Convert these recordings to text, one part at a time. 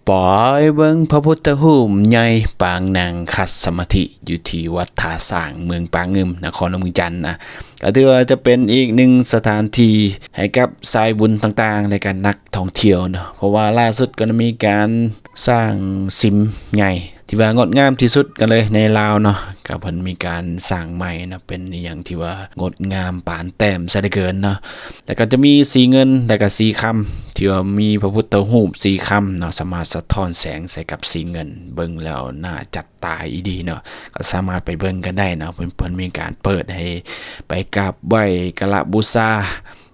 ໄປເບິ່ງພະພຸດທະຮູບໃຫຍ່ປາງນັ່ງຄັດສະມາທິຢູ່ທີ່ວັດທ່າຊ້າງ ເມືອງປາງງຶມ ນະຄອນຫຼວງວຽງຈັນນະ. ກໍຖືວ່າຈະເປັນອີກໜຶ່ງສະຖານທີ່ໃຫ້ກັບສາຍບຸນຕ່າງໆ ແລະ ກໍນັກທ່ອງທ່ຽວເນາະ, ເພາະວ່າລ່າສຸດກໍໄດ້ມີການສ້າງສິມໃຫຍ່ ທີ່ວ່າງົດງາມທີ່ສຸດກັນເລີຍໃນລາວເນາະ, ກໍເພິ່ນມີການສ້າງໃໝ່ເນາະ, ເປັນອີ່ຫຍັງທີ່ວ່າງົດງາມປານແຕ້ມຊະເຫຼືອເກີນເນາະ. ແລ້ວກໍຈະມີສີເງິນ ແລ້ວກໍສີຄຳ ທີ່ວ່າມີພະພຸດທະຮູບສີຄຳເນາະ, ສາມາດສະທ້ອນແສງໃສ່ກັບສີເງິນ, ເບິ່ງແລ້ວໜ້າຈັບຕາອີ່ຫຼີເນາະ. ກໍສາມາດໄປເບິ່ງກັນໄດ້ເນາະ, ເພິ່ນ ເພິ່ນມີການເປີດໃຫ້ໄປກາບໄຫວ້ກະລະບູຊາ,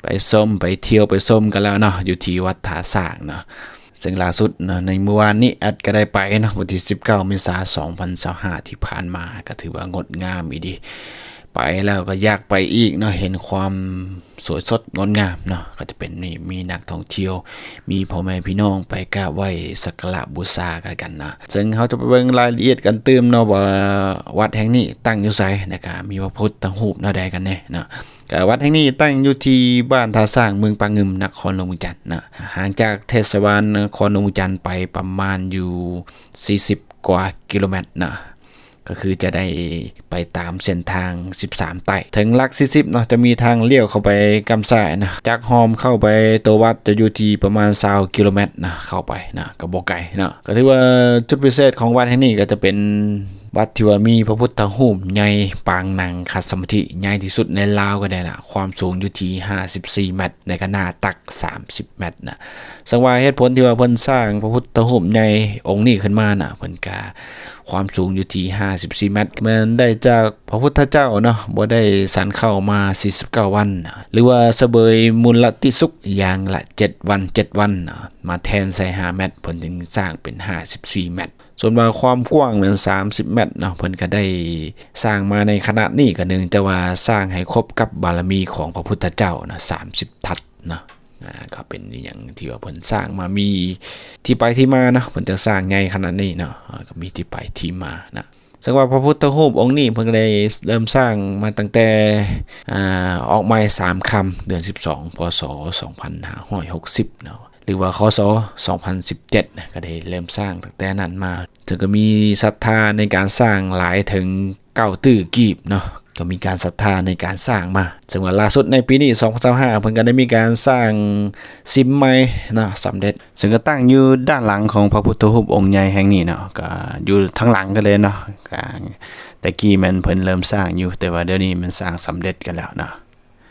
ໄປຊົມ ໄປທ່ຽວ ໄປຊົມກັນແລ້ວເນາະ, ຢູ່ທີ່ວັດທ່າຊ້າງເນາະ. ເຊິ່ງລ່າສຸດເນາະ ໃນມື້ວານນີ້ແອັດກໍໄດ້ໄປເນາະ, ວັນທີສິບເກົ້າ ເມສາ ສອງພັນຊາວຫ້າ ທີ່ຜ່ານມາ, ກໍຖືວ່າງົດງາມອີ່ຫຼີ. ໄປແລ້ວກໍຢາກໄປອີກເນາະ, ເຫັນຄວາມສວຍສົດງົດງາມເນາະ, ກໍຈະເປັນນີ້ ມີນັກທ່ອງທ່ຽວ ມີພໍ່ແມ່ພີ່ນ້ອງໄປກາບໄຫວ້ສັກກາລະບູຊາກັນນະ. ເຊິ່ງເຮົາຈະໄປເບິ່ງລາຍລະອຽດກັນຕື່ມເນາະ ວ່າວັດແຫ່ງນີ້ຕັ້ງຢູ່ໃສ ແລ້ວກໍມີພະພຸດທະຮູບແນວໃດກັນແດ່ເນາະ. ກໍວັດແຫ່ງນີ້ຕັ້ງຢູ່ທີ່ບ້ານທ່າຊ້າງ ເມືອງປາງງຶມ ນະຄອນຫຼວງວຽງຈັນນະ, ຫ່າງຈາກເທດສະບານນະຄອນຫຼວງວຽງຈັນໄປປະມານຢູ່ສີ່ສິບກວ່າກິໂລແມັດນະ, ກໍຄືຈະໄດ້ໄປຕາມເສັ້ນທາງສິບສາມໃຕ້ ເຖິງຫຼັກສີ່ສິບເນາະ, ຈະມີທາງລ້ຽວເຂົ້າໄປກ້ຳຊ້າຍນະ, ຈາກຮ່ອມເຂົ້າໄປຕົວວັດຈະຢູ່ທີ່ປະມານຊາວກິໂລແມັດນະ, ເຂົ້າໄປນະ ກໍບໍ່ໄກເນາະ. ກໍຖືວ່າຈຸດພິເສດຂອງວັດແຫ່ງນີ້ກໍຈະເປັນ ວັດທີ່ວ່າມີພະພຸດທະຮູບໃຫຍ່ປາງນັ່ງຄັດສະມາທິໃຫຍ່ທີ່ສຸດໃນລາວກໍໄດ້ລະ, ຄວາມສູງຢູ່ທີ່ຫ້າສິບສີ່ແມັດ ແລະ ກໍໜ້າຕັກສາມສິບແມັດນະ. ເຊິ່ງວ່າເຫດຜົນທີ່ວ່າເພິ່ນສ້າງພະພຸດທະຮູບໃຫຍ່ອົງນີ້ຂຶ້ນມານະ, ເພິ່ນກະຄວາມສູງຢູ່ທີ່ຫ້າສິບສີ່ແມັດ ແມ່ນໄດ້ຈາກພະພຸດທະເຈົ້າເນາະ ບໍ່ໄດ້ສັນເຂົ້າມາສີ່ສິບເກົ້າວັນນະ, ຫຼືວ່າສະເຫວີຍມຸນລະຕິສຸກຢ່າງລະເຈັດວັນເຈັດວັນນະ, ມາແທນໃສ່ຫ້າແມັດ ເພິ່ນຈຶ່ງສ້າງເປັນຫ້າສິບສີ່ແມັດ. ສ່ວນວ່າຄວາມກວ້າງແມ່ນສາມສິບແມັດເນາະ, ເພິ່ນກໍໄດ້ສ້າງມາໃນຂະໜາດນີ້ ກໍເນື່ອງຈາກວ່າສ້າງໃຫ້ຄົບກັບບາລະມີຂອງພະພຸດທະເຈົ້ານະ ສາມສິບທັດເນາະ. ອາ ກໍເປັນອີ່ຫຍັງທີ່ວ່າເພິ່ນສ້າງມາ ມີທີ່ໄປທີ່ມາເນາະ, ເພິ່ນຈະສ້າງໃຫຍ່ຂະໜາດນີ້ເນາະ, ອາ ກໍມີທີ່ໄປທີ່ມານະ. ເຊິ່ງວ່າພະພຸດທະຮູບອົງນີ້ ເພິ່ນກໍໄດ້ເລີ່ມສ້າງມາຕັ້ງແຕ່ ອາ ອອກໃໝ່ສາມຄ່ຳ ເດືອນສິບສອງ ພ.ສ. ສອງພັນຫ້າຮ້ອຍຫົກສິບເນາະ. ຫຼືວ່າ ຄ.ສ. ສອງພັນສິບເຈັດນະ, ກໍໄດ້ເລີ່ມສ້າງຕັ້ງແຕ່ນັ້ນມາ, ເຊິ່ງກໍມີສັດທາໃນການສ້າງຫຼາຍເຖິງເກົ້າຕື້ກີບເນາະ, ກໍມີການສັດທາໃນການສ້າງມາ. ເຊິ່ງວ່າລ່າສຸດໃນປີນີ້ ສອງພັນຊາວຫ້າ ເພິ່ນກໍໄດ້ມີການສ້າງສິມໃໝ່ເນາະ ສຳເລັດ, ເຊິ່ງກໍຕັ້ງຢູ່ດ້ານຫຼັງຂອງພະພຸດທະຮູບອົງໃຫຍ່ແຫ່ງນີ້ເນາະ, ກໍຢູ່ທາງຫຼັງກັນເລີຍເນາະ. ກໍແຕ່ກີ້ແມ່ນເພິ່ນເລີ່ມສ້າງຢູ່, ແຕ່ວ່າດຽວນີ້ແມ່ນສ້າງສຳເລັດກັນແລ້ວເນາະ.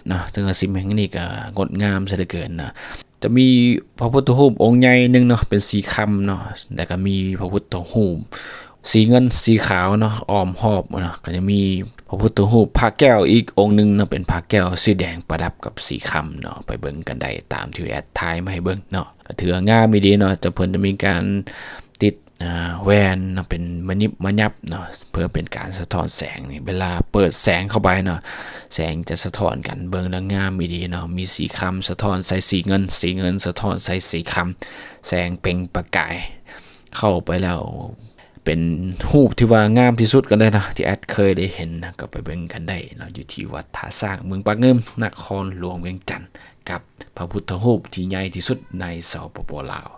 ເນາະ, ເຊິ່ງວ່າສິມແຫ່ງນີ້ກໍງົດງາມຊະເຫຼືອເກີນເນາະ. ຈະມີພະພຸດທະຮູບອົງໃຫຍ່ໜຶ່ງເນາະ ເປັນສີຄຳເນາະ, ແລ້ວກໍມີພະພຸດທະຮູບສີເງິນ ສີຂາວເນາະ ອ້ອມຮອບເນາະ, ກໍຈະມີພະພຸດທະຮູບພະແກ້ວອີກອົງໜຶ່ງເນາະ ເປັນພະແກ້ວສີແດງປະດັບກັບສີຄຳເນາະ. ໄປເບິ່ງກັນໄດ້ຕາມທີ່ແອັດຖ່າຍມາໃຫ້ເບິ່ງເນາະ, ກໍຖືວ່າງາມອີ່ຫຼີເນາະ. ຈະ ເພິ່ນຈະມີການຕິດ ອາ ແວ່ນເນາະ ເປັນມະຍິບມະຍັບເນາະ ເພື່ອເປັນການສະທ້ອນແສງນີ້, ເວລາເປີດແສງເຂົ້າໄປເນາະ ແສງຈະສະທ້ອນກັນ, ເບິ່ງແລ້ວງາມອີ່ຫຼີເນາະ. ມີສີຄຳສະທ້ອນໃສ່ສີເງິນ, ສີເງິນສະທ້ອນໃສ່ສີຄຳ, ແສງເປັ່ງປະກາຍເຂົ້າໄປແລ້ວ ເປັນຮູບທີ່ວ່າງາມທີ່ສຸດກັນເລີຍເນາະ ທີ່ແອັດເຄີຍໄດ້ເຫັນນະ. ກໍໄປເບິ່ງກັນໄດ້ເນາະ ຢູ່ທີ່ວັດທ່າຊ້າງ ເມືອງປາກງຶມ ນະຄອນຫຼວງວຽງຈັນ ກັບພະພຸດທະຮູບທີ່ໃຫຍ່ທີ່ສຸດໃນ ສປປ ລາວ.